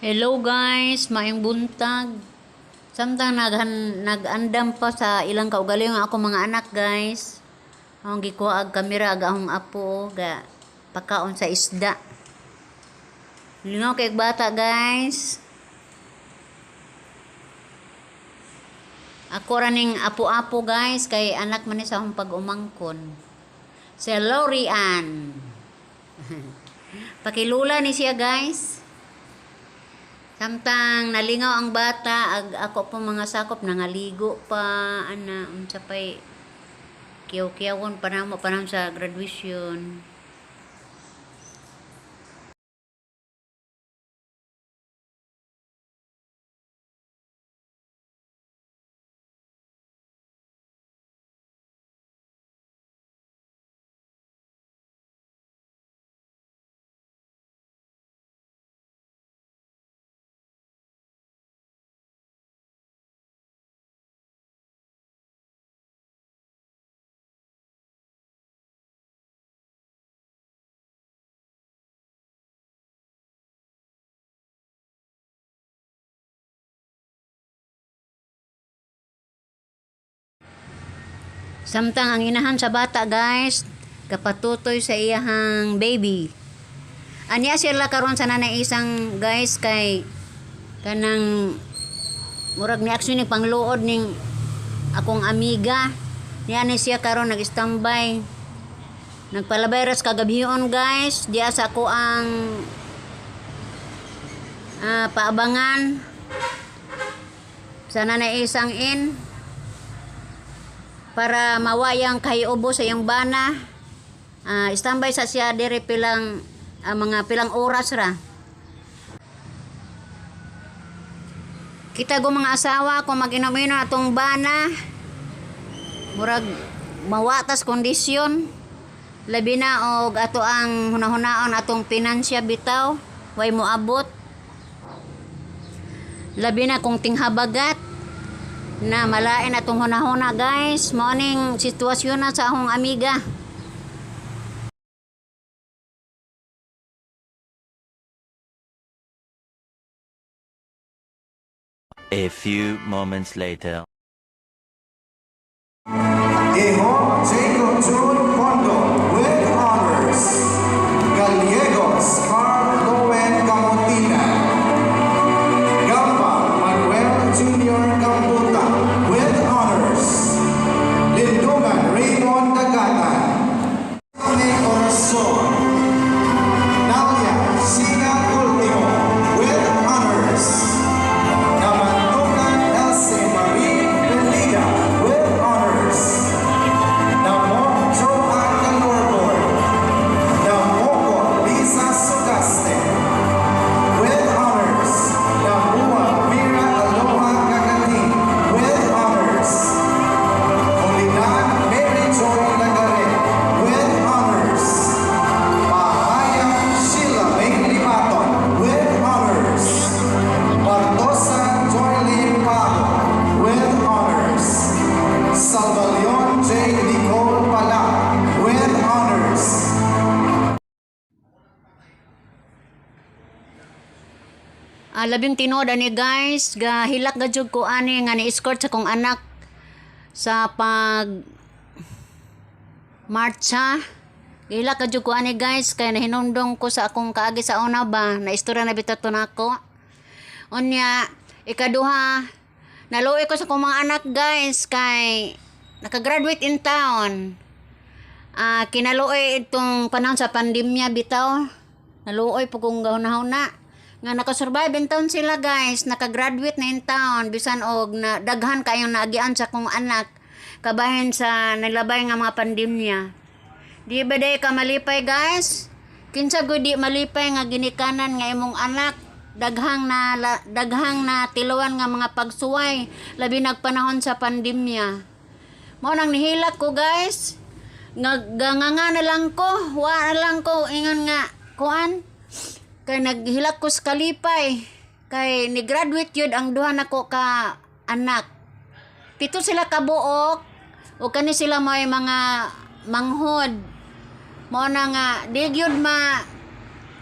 Hello guys, maayong buntag. Samtang nag-andam pa sa ilang kaugalingon ako mga anak, guys. Akong gikuha og kamera ag akong apo ga pakaon sa isda. Lingaw kay bata, guys. Ako ra ning apo-apo, guys, kay anak man ni sa akong pag-umangkon. Si Lorian. Pakilula ni siya, guys. Samtang nalingaw ang bata, ag ako po mga sakop nangaligo pa ana unsa pay kiyaw-kiyawon pa namo panahon sa graduation. Samtang ang inahan sa bata, guys, kapatutoy sa iyahang baby. Anya sila karon sa nanay isang, guys, kay kanang murag ni aksyon ni pangluod ning akong amiga. Niya ni siya karon nag-standby. Nagpalabay ras kagabion, guys, diya sa ako ang paabangan sa nanay isang in para mawayang kahiubo sa iyang bana. Standby sa siya dire pilang mga pilang oras ra. Kita go mga asawa kung mag-inom-inom atong bana. Murag mawatas kondisyon. Labi na og ato ang hunahunaon atong pinansya bitaw, way moabot. Labi na kung tinghabagat na malain atong hunahuna, guys. Mao ning sitwasyon na sa akong amiga. A few moments later. Eho Jacob June Pondo with honors. Gallegos Carl Lowen Camotina. Gamba Manuel Jr. Gambuta with honors. Lindungan Raymond Dagatan. May Corazon. Nalia Sheena Ultimo with honors. Namantukan Elsie Marie Beliga with honors. Namok Joanne Calorbor. Namoko Lisa Sugaste with honors. Namua Mira Aloha Gagati with honors. Ulinan Mary Joy Lagare with honors. Mahaya Sheila May Limaton with honors. Bartosa Joylene Pago with honors. Salvalion J. Nicole Pala with honors. Labing tinuod ani, guys, gahilak ga jud ko ani nga ni-escort sa kong anak sa pag marcha. Gahilak ga jud ko ani, guys, kay nahinumdong ko sa akong kaagi sa una ba, na istorya na bitaw to nako. Unya, ikaduha, naluoy ko sa akong mga anak, guys, kay nakagraduate in town. Kinaluoy itong panahon sa pandemya bitaw. Naluoy po kong gahuna-huna. Nga nakasurvive in town sila, guys, nakagraduate na in town bisan og na daghan kayong naagian sa kong anak kabahin sa nilabay nga mga pandemya. Di ba day ka malipay, guys? Kinsa gud di malipay nga ginikanan nga imong anak daghang na tilawan nga mga pagsuway labi nagpanahon sa pandemya? Mao nang nihilak ko, guys. Nga na lang ko, wa na lang ko ingon nga kuan. Kay naghilak ko sa kalipay. Kay ni-graduate yun ang duha nako ka anak. Pito sila kabuok o kani sila may mga manghod. Mao na nga di gyud ma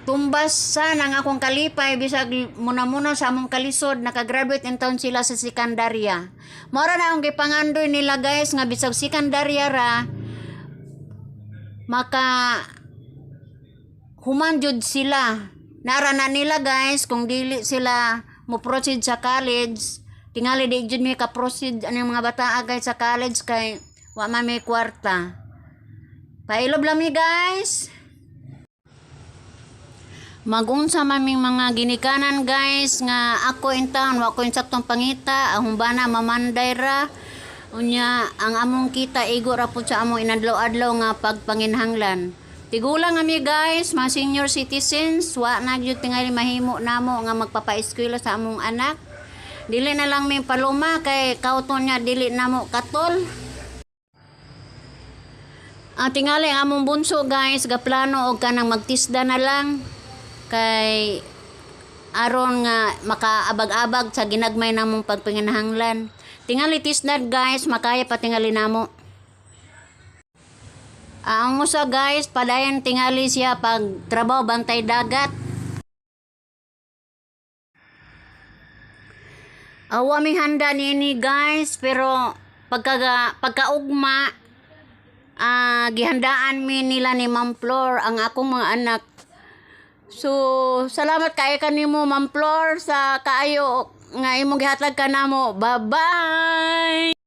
Tumbasan ang akong kalipay bisag muna-muna sa among kalisod, nakagraduate in taon sila sa sekundarya. Mora na akong gipangandoy nila, guys, nga bisag sekundarya ra maka human jud sila. Nara na nila, guys, kung dili sila mo proceed sa college. Tingali di jud mi ka proceed anang mga bata, guys, sa college kay wa man may kwarta. Pailob lang mi, guys. Magunsa man ming mga ginikanan, guys, nga ako in town wa ko insaktong pangita, ang bana mamanday ra. Unya ang among kita igo ra pud sa among inadlaw-adlaw nga pagpanginhanglan. Tigulang ami, guys, mga senior citizens, wa na gyud tingali mahimo namo nga magpapa-eskwela sa among anak. Dili na lang mi paluma kay kauton niya dili namo katol. Ang tingali ang among bunso, guys, gaplano og kanang magtisda na lang kay aron nga makaabag-abag sa ginagmay namong pagpanginahanglan. Tingali tisda, guys, makaya pa tingali namo. Ang usa, guys, padayon tingali siya pag trabaho bantay dagat. Awa mi handa niini, guys, pero pagkaugma, gihandaan mi nila ni Ma'am Flor ang akong mga anak. So, salamat kaayo kanimo, Ma'am Flor, sa kaayo nga imong gihatag kanamo. Bye-bye.